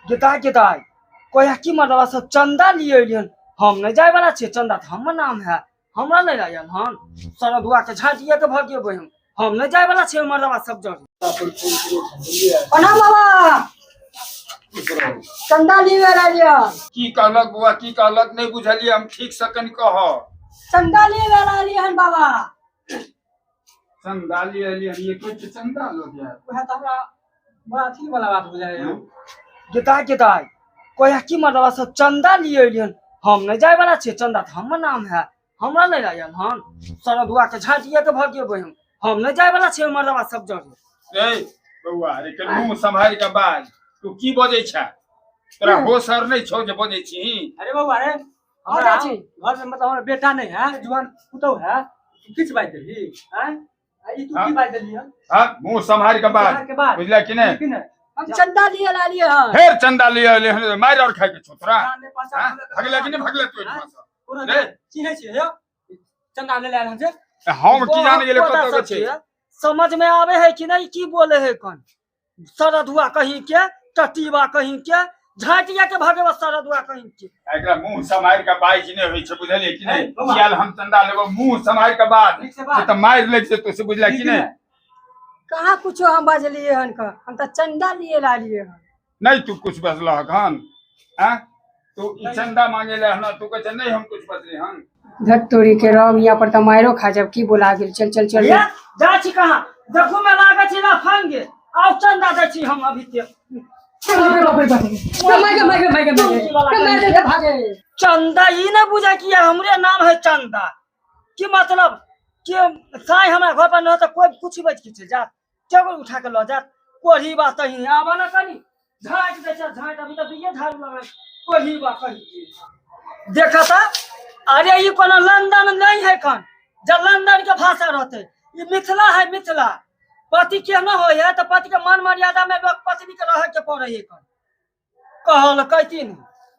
गेदाय गेदाय कहिया की मर्दबा सब चंदा लिए एलियन। हम नहीं जाए वाला छियै, चंदा तऽ हमर नाम है, हमरा नहीं आयल हन। सरदुआ के झाँटिए के भगेबै हम नहीं जाए वाला छियै मर्दबा सब जर। प्रणाम बाबा, चंदा लिए लिया। की कहलक बौआ, की कहलक नहीं बुझलियै हम, ठीक से कनि कह। चंदा लिए लिया हन बाबा। चंदा लिए एलियै हन, ये कोई के चंदा लो गया? वएह तऽ हमरा बड़ा अथी वाला बात बुझाइया। गेदाय गेदाय कहिया की मर्दबा सब चंदा लिए एलियन। हम नहीं जाए वाला छियै, चंदा तऽ हमर नाम है, हमरा नहीं आयल हन। सरदुआ के झाँटिए के भगेबै हम नहीं जाए वाला छियै मर्दबा सब जर। ए बौआ, अरे कनि मुँह सम्हारि के बाज, तू की बजै छह? तोरा होश आर नहीं छौ जे बजै छी? अरे बौआ रे, हाँ, हमरा चाची। घर में मतलब हमरा बेटा नहीं है, जुआन पुतहु है, तू किछु बाजि देलही आँय? आ ई तू की हाँ। बाजि देलही हन? हाँ, मुँह सम्हारि के बाज, सम्हारि के बाज। बुझला कि नहीं? कि नहीं? हम चंदा लिए लालिए हन। फेर चंदा लिए एलियै हन, मारि और खाइ के छौ तोरा? जान नहि पहचान हाँ? होलक। भगला कि नहीं भगला तू एहिठाम सँ? कोनो रे। चिन्है छियै यौ, चंदा ले आयल हन से। हम की जाने गेलियै पोता कतऽ के सब छै। छियै, समझ में आवे है कि नहीं की बोले है कौन? सरदुआ कहीं के, टटीबा कहीं के, झाँटिया के भगेबा सरदुआ कहीं के। एकरा मुँह सम्हारि के बाजि नहि होइ छै, बुझलियै कि नहीं? हे, बौआ। कियाल हम चंदा लेबो, मुँह सम्हारि के बाज, ठीक से बाज। से तऽ मारि लागि जेतौ से, बुझला कि नहीं? कहाँ कुछो हम बजलिए हन का, हम तऽ चंदा लिए लालिए हन। नहीं तू कुछ बजलहक हन, आँय? तू ई चंदा मांगे ले हन, तू कहै छै नहीं हम कुछ बजली हन। धत तोरी के राम, यहाँ पर तऽ मारो खा जब की बोला गेल। चल चल चल। ये जा छी कहाँ? देखू में लागै छी ना फंगे, आउ चंदा दै छी हम अभी के। भागे चंदा ई नहीं बुझे कि हमरे नाम है चंदा, की मतलब कि साई हमरा घर पर न तऽ कोई कुछ बच के चलि जात, टेबल उठा के लऽ जात। कोढ़ी बा तही आबऽ न कनी, झाँटि दै छै झाँटि, अभी तऽ दुइये झाड़ू लगल। कोढ़ी बा कही देखऽ तऽ, अरे ई कोनो लंदन नहीं है कन जब लंदन के भाषा रहते, ई मिथिला है मिथिला। पति के न होइ है तऽ पति के मान मर्यादा में लोग पत्नी के रहे के पड़े है कन, कहल कहती नहीं।